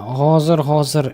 Hozir, hozir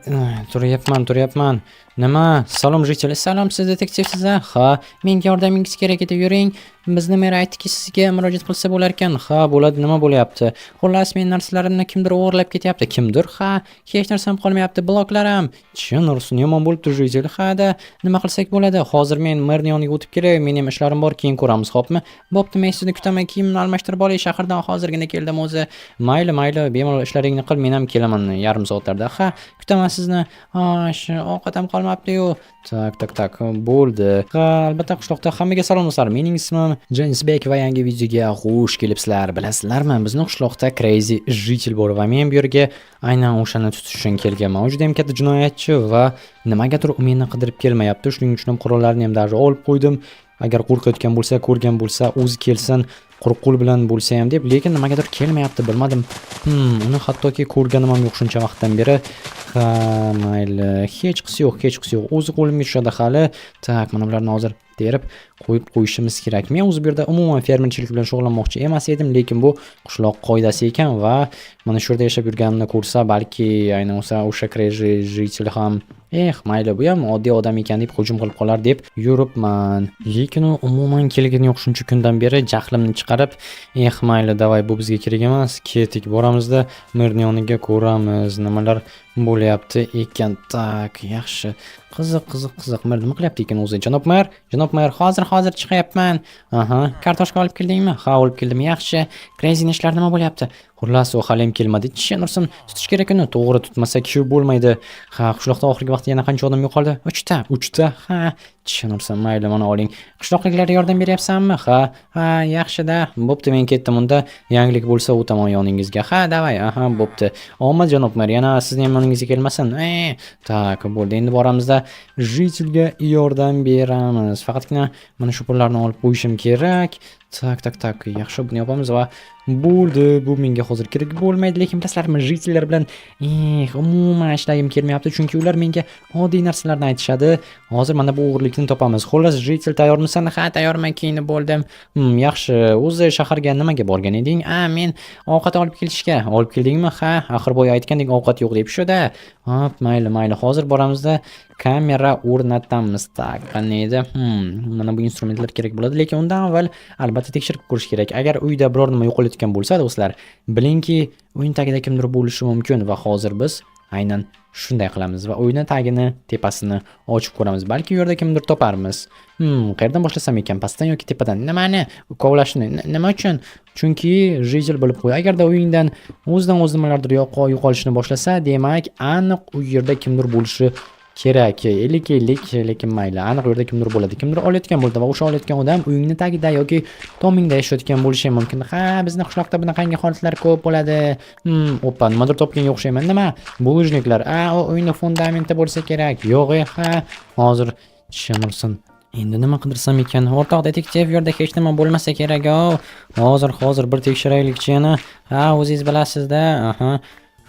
turyapman, turyapman. Nima? Salom, житель. Salom, siz detektivsiz a? Ha, menga yordamingiz kerak edi, yuring. Bizni mer aytdiki, sizga murojaat qilsa bo'larkan. Ha, bo'ladi, nima bo'lyapti? Xullas, meni narsalarimni kimdir o'g'irlab ketyapti. Kimdir? Ha, hech narsam qolmayapti, bloklar ham. Chin ursin, yomon bo'libdi, житель. Ha-da, nima qilsak bo'ladi? Hozir men merni yoniga o'tib kelay, meni ham ishlarim bor, keyin ko'ramiz, xo'pmi? Bo'pti, men sizni kutaman, kiyimimni almashtirib olay, shahardan hozirgina keldim o'zi. Mayli, mayli, bemalol ishlaringni qil, men ham kelaman yarim soatlarda. Ha, kutaman sizni. Xo'sh, ovqat ham qolmabdi-yu. Так, так, так, bo'ldi. Ha, albatta, qishloqda hammaga salom, do'stlar. Mening ismim Jenisbek va yangi videoga xush kelibsizlar. Bilasizlarmi, bizni qishloqda crazy житель bor va men bu yerga aynan o'shani tutish uchun kelganman. U juda ham katta jinoyatchi va nimagadir u meni qidirib kelmayapti. Shuning uchun ham qurollarni ham даже olib qo'ydim. Agar qo'rqayotgan bo'lsa, ko'rgan bo'lsa, o'zi kelsin, quruq qo'l bilan bo'lsa ham deb, lekin nimagadir kelmayapti, bilmadim. Uni hattoki ko'rganim ham yo'q shuncha vaqtdan beri. Ha, mayli, hech qisi yo'q, hech qisi yo'q. O'zi qo'limga tushadi hali. Так, mana bularni hozir terib qo'yib qo'yishimiz kerak. Men o'zi bu yerda umuman fermerchilik bilan shug'ullanmoqchi emas edim, lekin bu qishloq qoidasi ekan va mana shu yerda yashab yurganimni ko'rsa, balki aynan o'sha crazy житель ham, "Eh, mayli, bu ham oddiy odam ekan", deb hujum qilib qolar deb yuribman. Lekin u umuman kelgani yo'q shuncha kundan beri, jahlimni chiqarib, eh, mayli, давай, bu bizga kerak emas. Ketdik, boramizda merni yoniga, ko'ramiz, nimalar bo'lyapti ekan. Так, yaxshi. Qiziq, qiziq, qiziq. Mer nima qilyapti ekan o'zi? Janob mer, janob mer, hozir, hozir chiqyapman. Aha, kartoshka olib keldingmi? Ha, olib keldim. Yaxshi. Crazyni ishlari nima bo'lyapti? Xullas, u hali ham kelmadi. Chin ursin, tutish kerak uni. To'g'ri, tutmasak shu bo'lmaydi. Ha, qishloqda oxirgi vaqtda yana qancha odam yo'qoldi? Uchta. Uchta? Ha, chin ursin, mayli, mana oling. Qishloqliklarga yordam beryapsanmi? Ha, ha, yaxshi-da. Bo'pti, men ketdim unda. Yangilik bo'lsa, o'taman yoningizga. Ha, давай. Aha, bo'pti. Omad, janob mer, yana sizni ham yoningizga kelmasin. Так, bo'ldi. Endi boramizda житель ga yordam beramiz. Faqatgina mana shu pullarni olib qo'yishim kerak. Так, так, так. Yaxshi, buni yopamiz va bo'ldi. Bu menga hozir kerak bo'lmaydi, lekin bilasizlarmi, житель lar bilan umuman ishlagim kelmayapti, chunki ular menga oddiy narsalarni aytishadi. Hozir mana bu o'g'irlikni topamiz. Xullas, житель, tayyormisan? Ha, tayyorman, kiyinib bo'ldim. Yaxshi. O'zi shaharga nimaga borgan eding? A, men ovqat olib kelishga. Olib keldingmi? Ha, axir boya aytgandek, ovqat yo'q deb shu-da. Hop, mayli, mayli. Hozir boramizda kamera o'rnatamiz. Так, qanday edi? Mana bu instrumentlar kerak bo'ladi, lekin undan avval albatta tekshirib ko'rish kerak. Agar uyda biror nima yo'qolayotgan bo'lsa, do'stlar, bilingki, uyning tagida kimdir bo'lishi mumkin va hozir biz aynan shunday qilamiz va uyni tagini, tepasini ochib ko'ramiz. Balki u yerda kimdir toparmiz. Qayerdan boshlasam ekan? Pastdan yoki tepadan? Nimani? Kovlashni. Nima uchun? Chunki житель bilib qo'y. Agarda uyingdan o'zidan o'zi nimalardir yo'qolishni boshlasa, demak, aniq u yerda kimdir bo'lishi kerak. 50-50, lekin mayli, aniq u yerda kimdir bo'ladi. Kimdir olayotgan bo'ldi va o'sha olayotgan odam uyingni tagida yoki tomingda yashayotgan bo'lishi ham mumkin. Ha, bizni qishloqda bunaqangi holatlar ko'p bo'ladi. Oppa, nimadir topganga o'xshayman. Nima? Булыжник lar. A, u uyni fundamenti bo'lsa kerak. Yo'q, ha. Hozir tushunursin. Endi nima qidirsam ekan? O'rtoq detektiv, bu yerda hech nima bo'lmasa kerak-ov. Hozir, hozir bir tekshiraylikchi yana. Ha, o'zingiz bilasizda. Aha.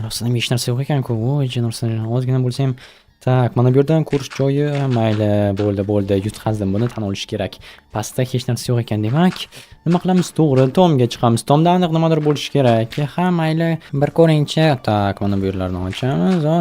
Rostdan ham hech narsa yo'q ekan-ku. Voy, jin ursin. Ozgina bo'lsa ham. Так, mana bu yerdan ko'rish joyi, mayli, bo'ldi, bo'ldi. Yutqazdim, buni tan olish kerak. Pastda hech narsa yo'q ekan, demak, nima qilamiz? To'g'ri, tomga chiqamiz. Tomda aniq nimadir bo'lishi kerak. Ha, mayli, bir ko'ringchi. Так, mana bu yerlarni ochamiz va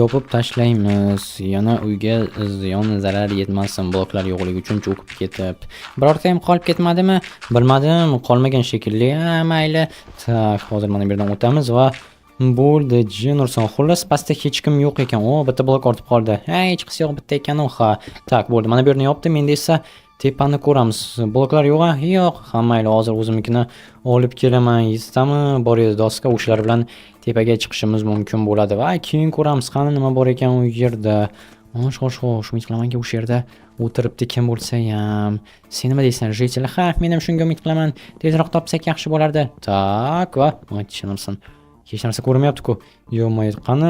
yopib tashlaymiz. Yana uyga ziyon zarar yetmasin, bloklar yo'qligi uchun cho'kib ketib. Birorta ham qolib ketmadimi? Bilmadim, qolmagan shekilli. Ha, mayli. Так, hozir mana bu yerdan o'tamiz va bo'ldi, jin ursin. Xullas, pastda hech kim yo'q ekan. O, bitta blok ortib qoldi. Ha, hech qisi yo'q, bitta ekan u, ha. Так, bo'ldi. Mana bu yerni yopdim. Endi esa tepani ko'ramiz. Bloklar yo'q, a? Yo'q. Ha, mayli, hozir o'zimnikini olib kelaman. Yettitami bor edi doska, o'shalar bilan tepaga chiqishimiz mumkin bo'ladi va keyin ko'ramiz, qani nima bor ekan u yerda. Xo'sh, xo'sh, xo'sh, umid qilamanki, o'sha yerda o'tiribdi kim bo'lsa ham. Sen nima deysan, житель? Ha, men ham shunga umid qilaman. Tezroq topsak yaxshi bo'lardi. Так, va jin ursin. Hech narsa ko'rinmayapti-ku. Yo'q, qani?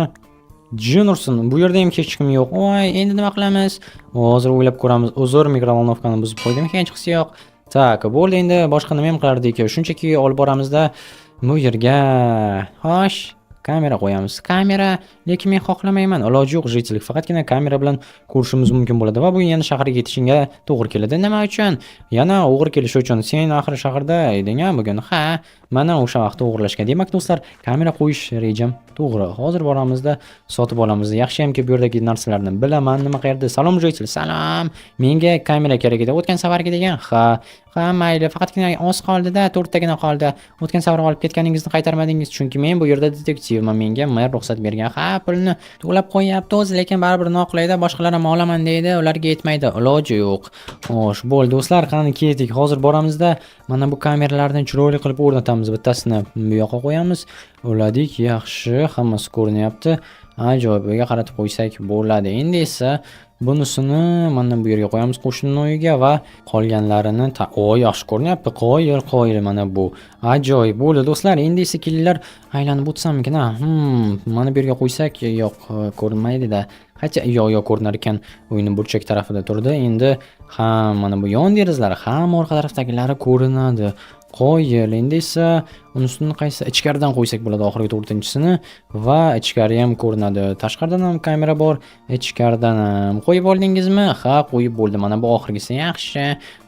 Jin ursin, bu yerda ham hech kim yo'q. Voy, endi nima qilamiz? Hozir o'ylab ko'ramiz. Uzr, микроволновка ni buzib qo'ydim, hech qisi yo'q. Так, bo'ldi, endi boshqa nima ham qilardik? Shunchaki olib boramizda bu yerga. Xo'sh, Kamera qo'yamiz. Kamera, lekin men xohlamayman. Iloji yo'q, житель. Faqatgina kamera bilan ko'rishimiz mumkin bo'ladi va bu yana shaharga ketishingga to'g'ri keladi. Nima uchun? Yana o'g'ri kelishi uchun. Sen axir shaharda eding-a bugun? Ha, mana o'sha vaqtda o'g'irlashgan. Demak, do'stlar, kamera qo'yish rejam to'g'ri. Hozir boramizda sotib olamiz. Yaxshiyamki, bu yerdagi narsalarni bilaman. Nima, qayerda? Salom, житель. Salom. Menga kamera kerak edi. O'tgan safargi degan. Ha. Ha, mayli. Faqatgina oz qoldi-da, to'rttagina qoldi. O'tgan safar olib ketganingizni qaytarmadingiz, chunki men bu yerda detektivman. Menga mer ruxsat bergan. Ha, pulni to'lab qo'yyapti o'zi, lekin baribir noqulayda, boshqalar ham olaman deydi, ularga yetmaydi. Iloji yo'q. Xo'sh, bo'ldi do'stlar, qani ketdik. Hozir boramizda mana bu kameralarni chiroyli qilib o'rnatamiz. Bittasini bu yoqqa qo'yamiz. Uladik, yaxshi, hammasi ko'rinyapti. Ajoyib, uyga qaratib qo'ysak bo'ladi. Endi esa bunisini mana bu yerga qo'yamiz, qo'shnini uyiga, va qolganlarini o, yaxshi ko'rinyapti. Qoyil, qoyil, mana bu. Ajoyib bo'ldi do'stlar. Endi esa kelinglar, aylanib o'tsammikin, a? Mana bu yerga qo'ysak, yo'q, ko'rinmaydi-da. Qancha yo'q, yo'q, ko'rinar ekan. Uyni burchak tarafida turdi. Endi ha, mana bu yon derazalar, hamma orqa tarafdagilari ko'rinadi. Qoyil. Endi esa unisini qaysi ichkaridan qo'ysak bo'ladi, oxirgi to'rtinchisini, va ichkari ham ko'rinadi. Tashqaridan ham kamera bor, ichkaridan ham. Qo'yib oldingizmi? Ha, qo'yib bo'ldi. Mana bu oxirgisi, yaxshi.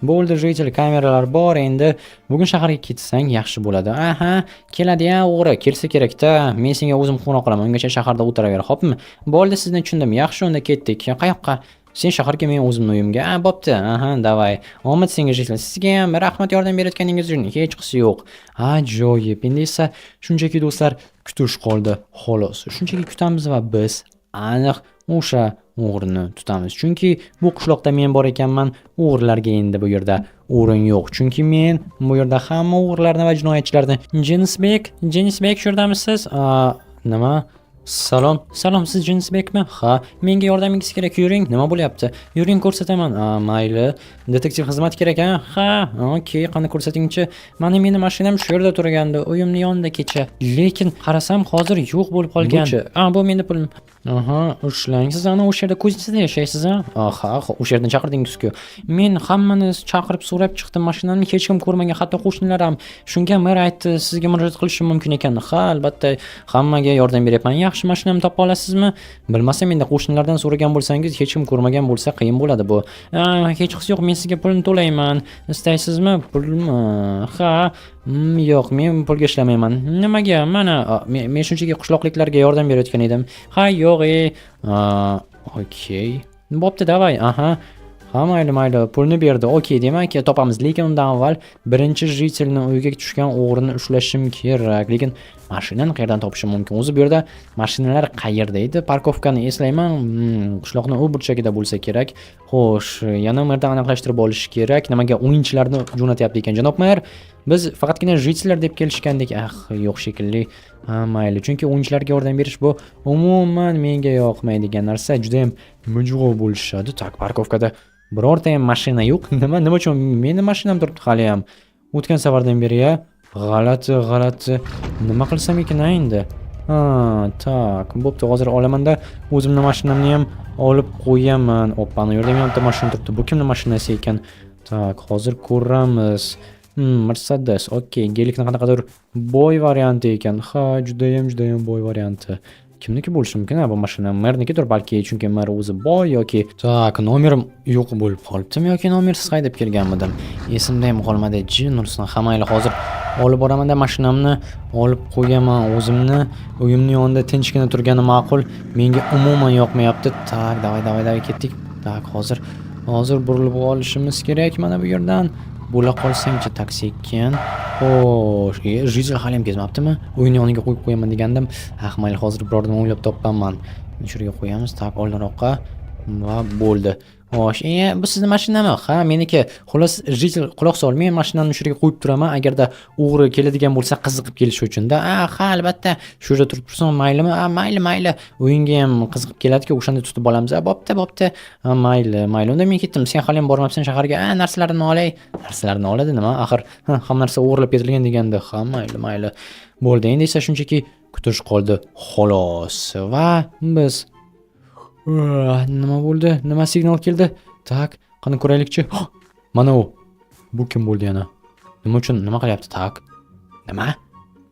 Bo'ldi, житель, kameralar bor. Endi bugun shaharga ketsang yaxshi bo'ladi. Aha, keladi-ya o'g'ri, kelsa kerakda. Men senga o'zim qo'ng'iroq qilaman. Ungacha shaharda o'tiraver, xo'pmi? Bo'ldi, sizni tushundim. Yaxshi, unda ketdik. Qayoqqa? Sen shaharga, men o'zimni uyimga. A, bo'pti. Aha, давай. Omad senga, житель. Sizga ham rahmat yordam berayotganingiz uchun. Hech qisi yo'q. Ajoyib. Endi esa shunchaki, do'stlar, kutish qoldi, xolos. Shunchaki kutamiz va biz aniq o'sha o'g'rini tutamiz. Chunki bu qishloqda men bor ekanman, o'g'rilarga endi bu yerda o'rin yo'q. Chunki men bu yerda hamma o'g'rilarni va jinoyatchilarni. Jenisbek, Jenisbek, shu yerdamisiz? A, nima? Salom, salom, siz Jenisbekmi? Ha, menga yordamingiz kerak, yuring. Nima bo'lyapti? Yuring, ko'rsataman. A, mayli. Detektiv xizmati kerak, a? Ha, okey, qani ko'rsatingchi. Mana meni mashinam shu yerda turgandi, uyimni yonida kecha. Lekin qarasam, hozir yo'q bo'lib qolgan. A, bu meni pulim. Aha, ushlang. Siz ana o'sha yerda ko'chada yashaysiz, a? Aha, o'sha yerdan chaqirdingiz-ku. Men hammani chaqirib so'rab chiqdim, mashinamni hech kim ko'rmagan, hatto qo'shnilar ham. Shunga mer aytdi, sizga murojaat qilishim mumkin ekan. Ha, albatta, hammaga yordam beryapman. Yaxshi, mashinamni topa olasizmi? Bilmasam, endi qo'shnilardan so'ragan bo'lsangiz, hech kim ko'rmagan bo'lsa, qiyin bo'ladi bu. A, hech qisi yo'q, men sizga pulni to'layman. Istaysizmi? Pulmi? Ha, yo'q, men pulga ishlamayman. Nimaga? Mana, men shunchaki qishloqliklarga yordam berayotgan edim. Ha, yo'q, e. A, okey. Bo'pti, давай. Aha. Ha, mayli, mayli, pulni berdi. Okey, demak, topamiz. Lekin undan avval birinchi житель ni uyiga tushgan o'g'rini ushlashim kerak. Lekin mashinani qayerdan topishim mumkin? O'zi bu yerda mashinalar qayerda edi? Парковка ni eslayman. Qishloqning u burchagida bo'lsa kerak. Xo'sh, yana merdan aniqlashtirib olish kerak. Nimaga o'yinchilarni jo'natyapti ekan, janob mer? Biz faqatgina житель lar deb kelishgandik. Ah, yo'q shekilli. Ha, mayli. Chunki o'yinchilarga yordam berish bu umuman menga yoqmaydigan narsa. Juda ham mijg'ov bo'lishadi. Так, парковка da birorta ham mashina yo'q. Nima uchun meni mashinam turibdi hali ham? O'tgan safardan beri ya. G'alati, g'alati. Nima qilsam ekan a endi? Ha, так, bo'pti, hozir olamanda o'zimni mashinamni ham olib qo'yaman. Oppa, ana yerda ham bitta mashina turibdi. Bu kimni mashinasi ekan? Так, hozir ko'ramiz. Mercedes, okey, Gelikni qanaqadir boy varianti ekan. Ha, judayam, judayam boy varianti. Kimniki bo'lishi mumkin a bu mashina? Mernikidir balki, chunki mer o'zi boy yoki. Так, nomerim yo'q bo'lib qolibdimi yoki nomersiz haydab kelganmidim? Esimda ham qolmadi. Jin ursin. Ha, mayli, hozir olib boramanda mashinamni olib qo'yaman o'zimni. Uyimni yonida tinchgina turgani ma'qul. Menga umuman yoqmayapti. Так, давай, давай, давай, ketdik. Так, hozir burilib olishimiz kerak mana bu yerdan. Bo'la qolsangchi, так, sekin. Xo'sh, житель hali ham kezmabdimi? Uyni yoniga qo'yib qo'yaman degandim. Ah, mayli, hozir biror nima o'ylab topaman. Shu yerga qo'yamiz. Так, oldinroqqa va bo'ldi. Xo'sh, bu sizni mashinami? Ha, meniki. Xullas, житель, quloq sol, men mashinamni shu yerga qo'yib turaman. Agarda o'g'ri keladigan bo'lsa, qiziqib kelishi uchun-da. A, ha, albatta. Shu yerda turib tursin, maylimi? A, mayli, mayli. Uyingga ham qiziqib keladi-ku, o'shanda tutib olamiz. A, bo'pti, bo'pti. Ha, mayli, mayli. Unda men ketdim. Sen hali ham bormabsan shaharga. A, narsalarimni olay. Narsalarini oladi nima? Axir, ha, hamma narsa o'g'irlab ketilgan deganda. Ha, mayli, mayli. Bo'ldi. Endi esa shunchaki kutish qoldi, xolos. Va biz nima bo'ldi? Nima signal keldi? Так, qani ko'raylikchi. Mana u. Bu kim bo'ldi yana? Nima uchun, nima qilyapti? Так. Nima?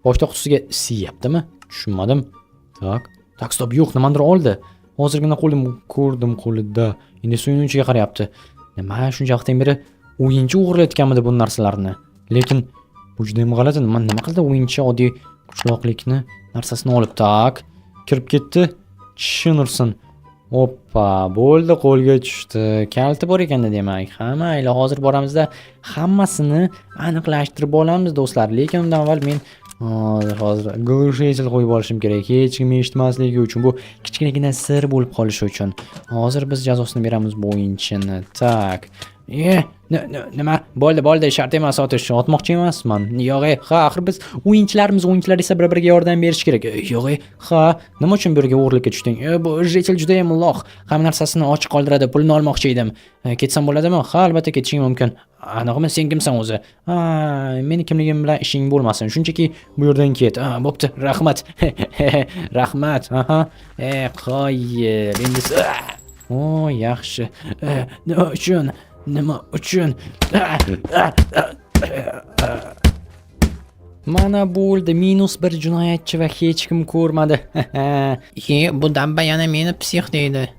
Pochta qutisiga siyyaptimi? Tushunmadim. Так. Так, стоп, yo'q, nimadir oldi. Hozirgina qo'lim ko'rdim qo'lida. Endi suyuning ichiga qarayapti. Nima, shuncha vaqtdan beri o'yinchi o'g'irlayotganmidi bu narsalarni? Lekin bu juda ham g'alati. Nima qildi o'yinchi oddiy qishloqlikni narsasini olib? Так, kirib ketdi. Chin ursin. Oppa, bo'ldi, qo'lga tushdi. Kaliti bor ekanda demak. Ha, mayli, hozir boramizda hammasini aniqlashtirib olamiz, do'stlar. Lekin undan avval men hozir глушитель qo'yib olishim kerak. Hech kim eshitmasligi uchun, bu kichkinagina sir bo'lib qolishi uchun. Hozir biz jazosini beramiz bu o'yinchini. Так. E, nima? Bo'ldi, bo'ldi, shart emas otish. Otmoqchi emasman. Yo'q, e, ha, axir biz o'yinchilarmiz, o'yinchilar esa bir-biriga yordam berishi kerak. Yo'q, e, ha, nima uchun bu yerga o'g'irlikka tushding? Bu житель juda ham лох. Hamma narsasini ochiq qoldiradi, pulni olmoqchi edim. Ketsam bo'ladimi? Ha, albatta ketishing mumkin. Anig'imi, sen kimsan o'zi? Ha, meni kimligim bilan ishing bo'lmasin. Shunchaki bu yerdan ket. Ha, bo'pti, rahmat. Rahmat. Aha. Qoyil. Endi O, yaxshi. Nima uchun? Nima uchun? Ah, ah, ah, ah. Mana bo'ldi, minus bir jinoyatchi va hech kim ko'rmadi. E, bu dabba yana meni псих deydi.